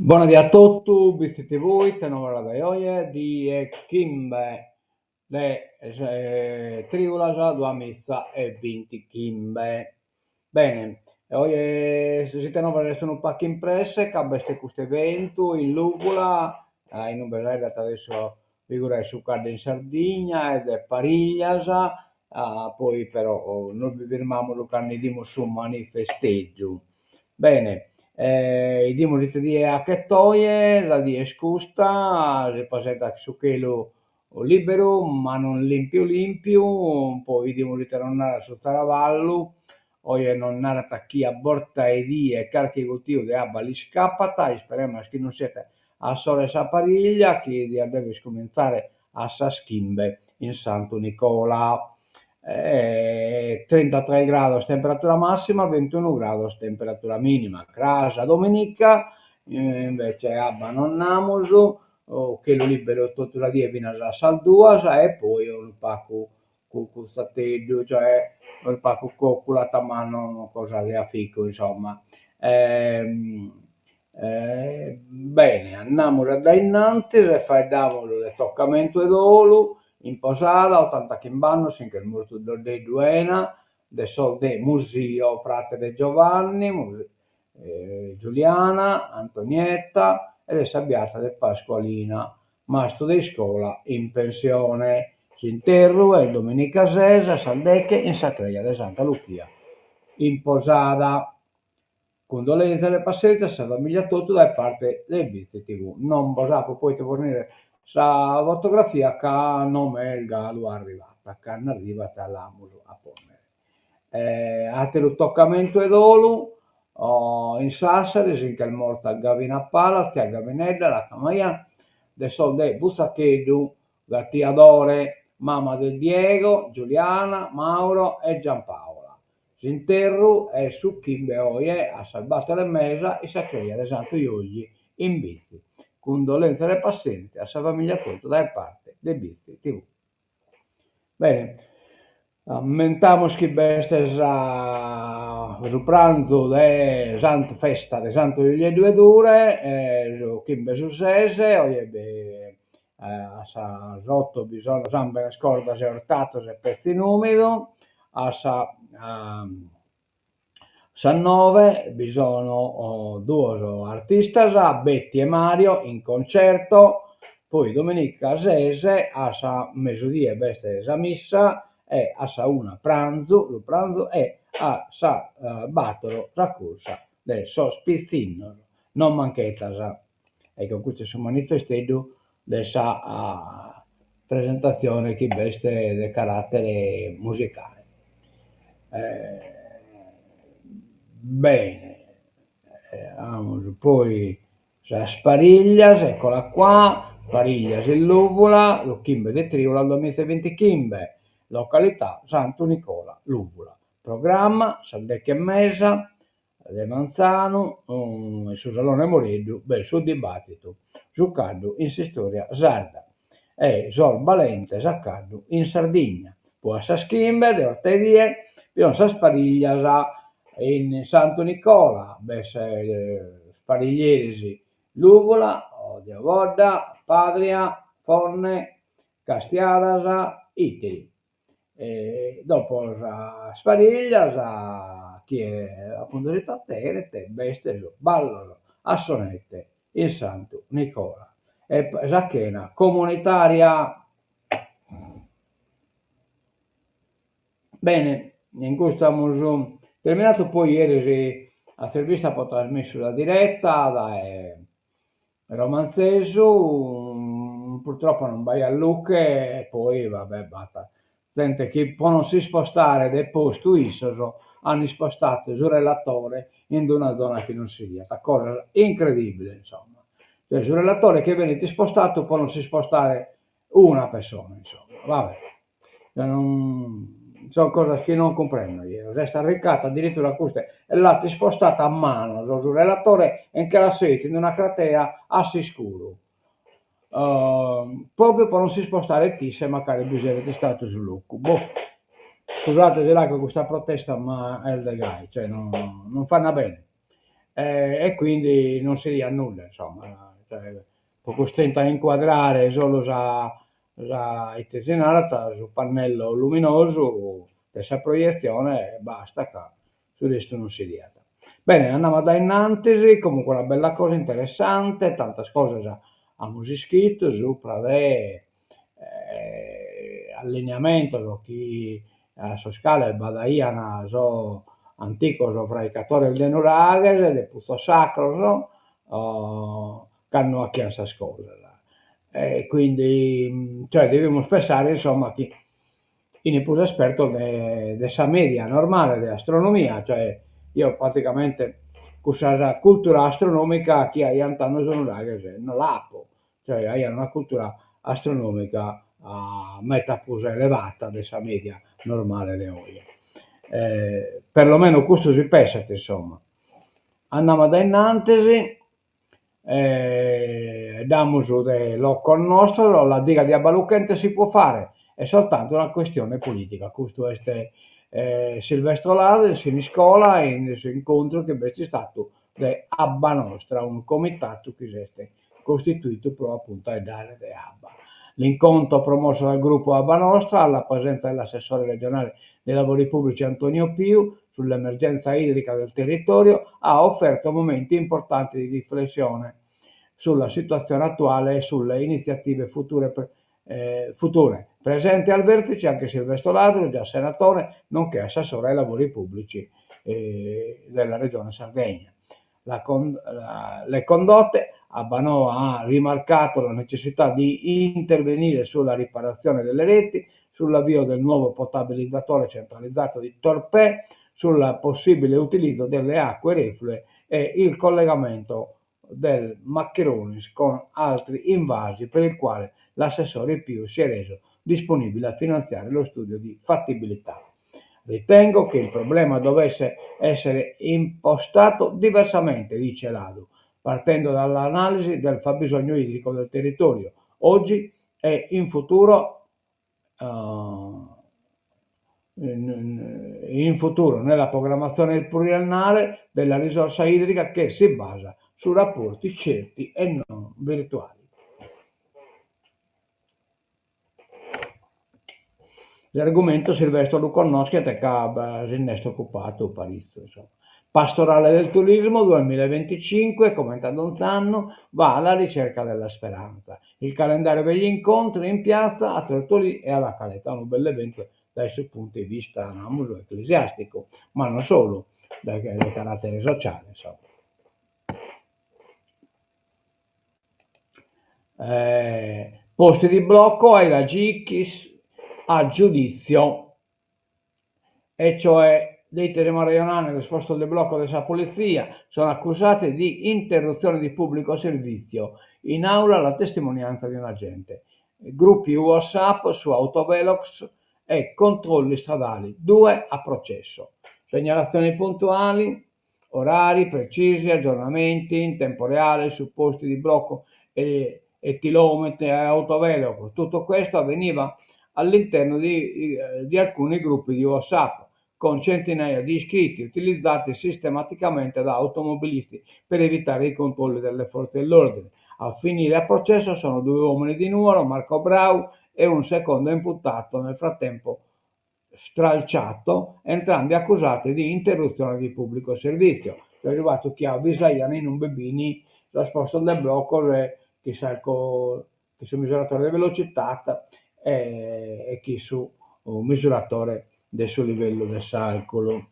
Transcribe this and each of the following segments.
Bona die a totu, Bitzi TV, ite novas de oje, die chimbe de trìulas duamiza e bintichimbe. Bene, oje s'ite novas est unu pagu in presse ca b'est custu eventu in Lùvula, in ube faeddat de sa figura 'e su caddu in Sardigna e de pariglias, poi però nos bi firmamus cando 'idimus su manifesteddu. Bene, 'idimus ite die 'achet oje, sa die est custa, si presentat su chelu liberu ma non limpiu limpiu, poi 'idimus ite nos narat su zaravallu, oje nos narat chi a borta 'e die carchi guttiu de abba l'iscapat, isperemus chi non siet a s'ora 'e sa pariglia chi diat dever cumintzare a sas chimbe in Santu Nicola. Trintatres grados temperatura massima, bintunu grados temperatura minima. Cras dominica invece abba non nd'amus, chelu liberu totu sa die finas a sas duas e poi unu pagu cucutzateddu, cioè unu pagu coculat ma non cosa de aficu insomma. Bene, andamus a dae innantis e faeddamus de tocamentu 'e dolu, in Posada, otantachimb'annos si nch'est mortu Doddeddu 'Ena, de sos de Musio, frate de Giovanni, Giuliana, Antonietta e de sa biata de Pasqualina, mastru de iscola in pensione. S'interru est dominica ses a sas deche in sa creja de Santa Luchia in Posada. Cundolèntzias e passèntzia a sa famìllia totu dae parte de Bitzi TV. Non bos apo pòdidu fornire sa fotografia ca non m'est galu arrivata, cando arrivat l'amus a pònnere. Àteru tocamentu 'e dolu, in Sassari si nch'est morta Gavina Pala, tzia Gavinedda la chamaiant, de sos de Butzacheddu, Gatiadore, mama de Diego, Giuliana, Mauro e Giampaola. S'interru est su chimbe oje a sas bator e mesa in sa creja de Santu Jugi in Bitzi. Cundolèntzias e passèntzia a sa famìllia totu dae parte de Bitzi TV. Bene, ammentamus chi b'est sa su pranzu de sant festa de Santu Julieddu 'e Dure, su chimbe su ses, oje a sas oto bi sono sàmbenes cordas e ortatos e petzi in ùmidu, a sa sas noe bi sono duos artistas, Betty e Mario in concerto, poi dominica ses a sa mesudie b'est sa missa e a sa una pranzu, su pranzu e a sas bator sa cursa de sos pitzinnos, non manchetas. Ecco custu est su manifesteddu de sa presentatzione chi b'est de carattere musicale. Bene, amus poi sas pariglias, eccola qua, pariglias in Lùvula, su chimbe de trìulas duamiza e bintichimbe, località Santu Nicola, Lùvula. Programma, sas deche e mesa, De manzanu in su Salone Moreddu b'est su dibàtitu Su caddu in s'istòria sarda e sos balentes a caddu in Sardigna. Poi a sas chimbe de 'orta 'e die bi son sas pariglias in Santu Nicola, b'est pariglieris Lùvula, de Ovodda, Padria, Fonne, Castiadas, Ìtiri. E dopo sas pariglias, chie apuntu si trattenet, b'est su ballos a sonete in Santu Nicola e sa chena comunitaria. Bene, in custu amus terminadu, poi eris a s'erbista apo trasmissu sa diretta dae Romanzesu, purtroppo non b'aiat luche e poi va bè b'at zente chi po non s'ispostare de postu issos an ispostatu su relatore in d'una zona chi non si 'idiat, cosa incredibile insomma, cioè su relatore che benit ispostatu po non s'ispostare una pessona insomma, va bè Son cosas chi non cumprendo jeo, s'est arricatu addirittura custe e l'at ispostatu a manos su relatore e nche l'at seitu in una cratea a s'iscuru, propriu po non s'ispostare isse mancari bi seret istatu su locu. Boh, scusate si l'aco custa protesta ma est de gai, cioè non non fanno bene. E quindi non si 'idiat nudda, insomma, cioè fut custrintu a incuadrare solu sa sa ite si narat su pannello luminosu de sa proietzione e basta ca su restu non si 'idiat. Bene, andamus a dae innantis, comunque una bella cosa interessante, tantas cosas amus iscritu supra de allineamentos chi a sos cales badaian sos antigos fraicadores de nuraghes, de putzos sacros, cando 'achian sas cosas. E quindi, cioè devimus pensare insomma chi fin prus espertos de de sa media normale de astronomia, cioè eo praticamente cussa cultura astronomica chi aian tando sos nuraghes no l'apo, cioè aian una cultura astronomica meda prus elevata de sa media normale de oe. Perlomeno custu si pensat insomma. Andamus a dae innantis damus de locos nostros, la diga di Abbaluchente si può fare, è soltanto una questione politica, custu est Silvestro Ladu in Siniscola in s'incontru chi b'est istadu de Abba Nostra, unu comitadu chi s'est costituidu pro apuntu 'aeddare de abba. L'incontro promosso dal gruppo Abba Nostra alla presenza dell'assessore regionale dei lavori pubblici Antonio Piu sull'emergenza idrica del territorio ha offerto momenti importanti di riflessione sulla situazione attuale e sulle iniziative future future. Presente al vertice anche Silvestro Ladu, già senatore, nonché assessore ai lavori pubblici della Regione Sardegna. La con, la, le condotte, Abbanoa ha rimarcato la necessità di intervenire sulla riparazione delle reti, sull'avvio del nuovo potabilizzatore centralizzato di Torpè, sul possibile utilizzo delle acque reflue e il collegamento del Maccheronis con altri invasi per il quale l'assessore Piu si è reso disponibile a finanziare lo studio di fattibilità. Ritengo che il problema dovesse essere impostato diversamente, dice Ladu, partendo dall'analisi del fabbisogno idrico del territorio, oggi e in futuro in futuro nella programmazione pluriennale della risorsa idrica che si basa su rapporti certi e non virtuali. S'argumentu Silvestro lu connoschet ca si nd'est ocupadu paritzu, insomma. Pastorale del turismo duemilavinticinque, comente a donz'annu, va alla ricerca della speranza. Il calendario degli incontri in piazza a Tortolì e a La Caletta, unu bellu eventu dae su puntu 'e vista, naramus, eclesiasticu, ma non solu, de caratere sociale, insomma. Posti di blocco Aida Gichis a giudizio, e cioè de ite semus arrejonande de sos postos de blocco de sa politzia, sono accusati di interruzione di pubblico servizio, in aula la testimonianza di un agente, gruppi whatsapp su autovelox e controlli stradali, due a processo, segnalazioni puntuali, Orari precisi, aggiornamenti in tempo reale su posti di blocco e etilometri e autovelox, tutto questo avveniva all'interno di, di alcuni gruppi di WhatsApp con centinaia di iscritti utilizzati sistematicamente da automobilisti per evitare i controlli delle forze dell'ordine. A finire a processo sono due uomini di Nuoro, Marco Brau e un secondo imputato nel frattempo stralciato, entrambi accusati di interruzione di pubblico servizio. Est arrivadu chi avvisaian in ube fin sos postos de blocos e chi chi su misuratore de velocitate e chi su misuratore de su livellu de s'alcolu.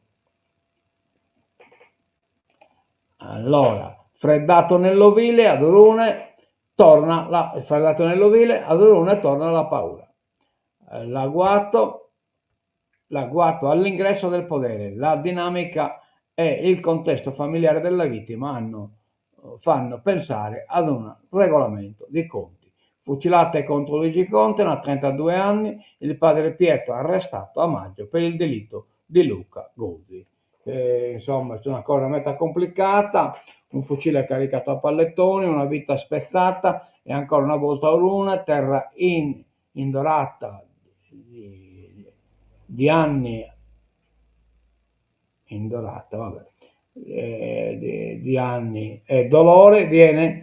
Allora, freddato nell'ovile ad Orune torna la freddato nell'ovile ad Orune torna la paura. L'agguato, l'agguato all'ingresso del podere, la dinamica e il contesto familiare della vittima hanno, fanno pensare ad un regolamento di conti. Fucilate contro Luigi Conte, a 32 anni, il padre Pietro arrestato a maggio per il delitto di Luca Gozi. Eh, insomma, è una cosa meta complicata, un fucile caricato a pallettoni, una vita spezzata e ancora una volta Orune, terra in indorata di, di anni indorata, vabbè. Di anni e dolore viene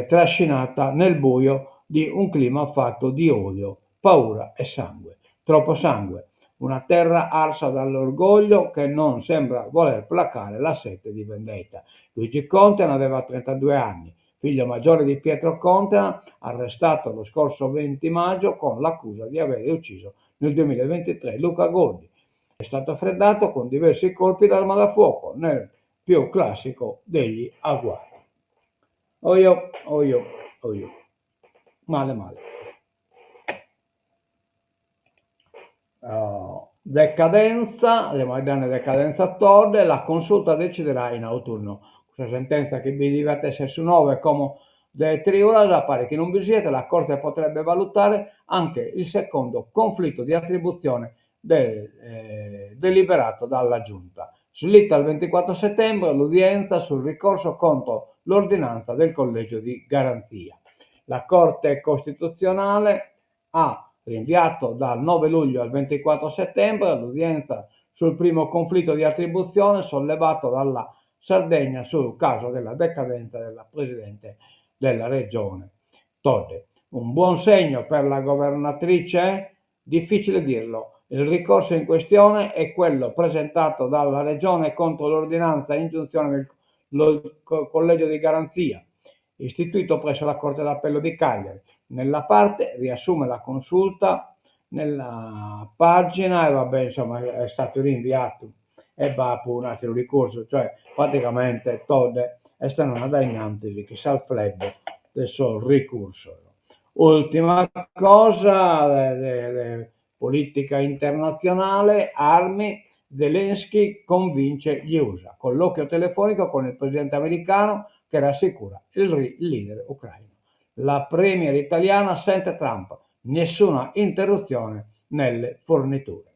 trascinata nel buio di un clima fatto di odio, paura e sangue. Troppo sangue. Una terra arsa dall'orgoglio che non sembra voler placare la sete di vendetta. Luigi Contena aveva 32 anni, figlio maggiore di Pietro Contena, arrestato lo scorso 20 maggio con l'accusa di avere ucciso nel 2023 Luca Goddi. È stato freddato con diversi colpi d'arma da fuoco nel più classico degli agguati. Ojo, ojo, ojo. Male male. Decadenza, andiamo a decadenza Todde, la consulta deciderà in autunno. Custa sentèntzia chi bi diviat esser su noe como de trìulas, paret chi non bi siet, la Corte potrebbe valutare anche il secondo conflitto di attribuzione deliberato dalla Giunta. Slitta al 24 settembre l'udienza sul ricorso contro l'ordinanza del Collegio di Garanzia. La Corte Costituzionale ha rinviato dal 9 luglio al 24 settembre l'udienza sul primo conflitto di attribuzione sollevato dalla Sardegna sul caso della decadenza della Presidente della Regione Todde. Un buon segno per la governatrice? Difficile dirlo. Il ricorso in questione è quello presentato dalla Regione contro l'ordinanza ingiunzione del Collegio di Garanzia, istituito presso la Corte d'Appello di Cagliari. Nella parte riassume la consulta nella pagina e vabbè, insomma, è stato rinviato e b'at un àteru ricursu, cioè praticamente Todde est andada a in antis chi s'alflebbo de sos ricursos. Ultima cosa de de politica internatzionale, armi, Zelensky convince gli Usa, colloquio telefonico con il presidente americano che rassicura il leader ucraino. La premier italiana sente Trump, nessuna interruzione nelle forniture.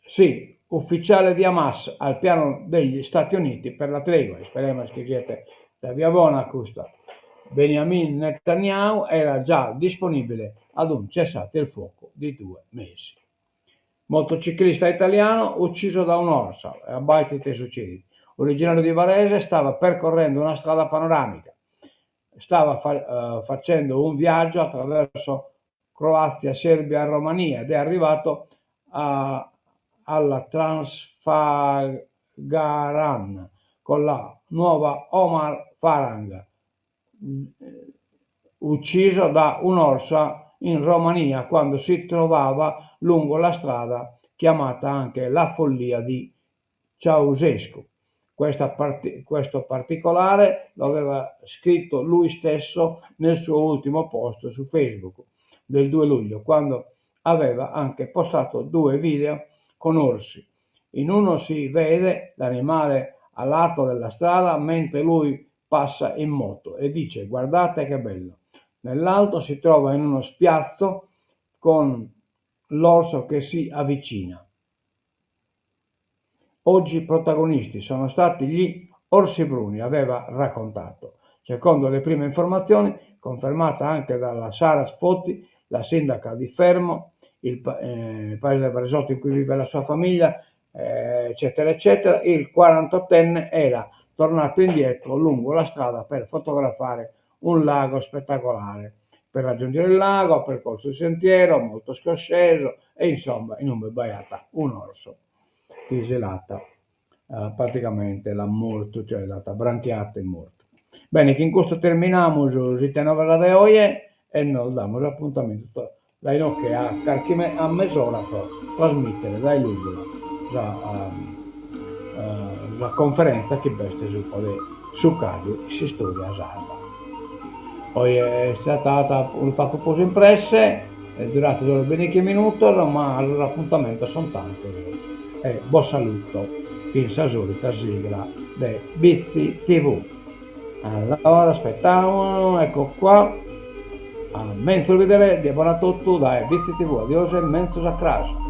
Sì, ufficiale di Hamas al piano degli Stati Uniti per la tregua, isperemus chi siet sa via bona custa. Benjamin Netanyahu era già disponibile ad un cessate il fuoco di due mesi. Motociclista italiano ucciso da un'orsa, abbàida ite sucedit. Originario di Varese, stava percorrendo una strada panoramica. Stava facendo un viaggio attraverso Croazia, Serbia e Romania ed è arrivato a, alla Transfagaran con la nuova Omar Farang, ucciso da un'orsa in Romania quando si trovava lungo la strada chiamata anche la follia di Ceausescu. Parti- questo particolare lo aveva scritto lui stesso nel suo ultimo post su Facebook del 2 luglio, quando aveva anche postato due video con orsi. In uno si vede l'animale a lato della strada mentre lui passa in moto e dice guardate che bello. Nell'altro si trova in uno spiazzo con l'orso che si avvicina. Oggi protagonisti sono stati gli orsi bruni, aveva raccontato. Secondo le prime informazioni, confermata anche dalla Sara Sfotti, la sindaca di Fermo, il, eh, il paese del Varesotto in cui vive la sua famiglia, eh, eccetera, eccetera, il 48enne era tornato indietro lungo la strada per fotografare un lago spettacolare. Per raggiungere il lago ha percorso il sentiero molto scosceso e insomma in ue b'aiat un orso chi si l'at praticamente l'at mortu, cioè l'at abranchiadu e mortu. Bene, chin custu terminamus s'ite novas de oje e nos damus apuntamentu dae inoghe a carchi a mesora pro trasmìtere dae Lùvula sa sa conferèntzia chi b'est subra de su caddu in s'istòria sarda. Oje est andada unu pagu prus in presse, est duradu solu bindighi minutos, ma sos apuntamentos sunt tantos e bos saluto chin sa sòlita sigla de Bitzi TV. Allora aspettamus, ecco qua, a menzus bidere, die bona a totu dae Bitzi TV, adiosu e menzus a cras.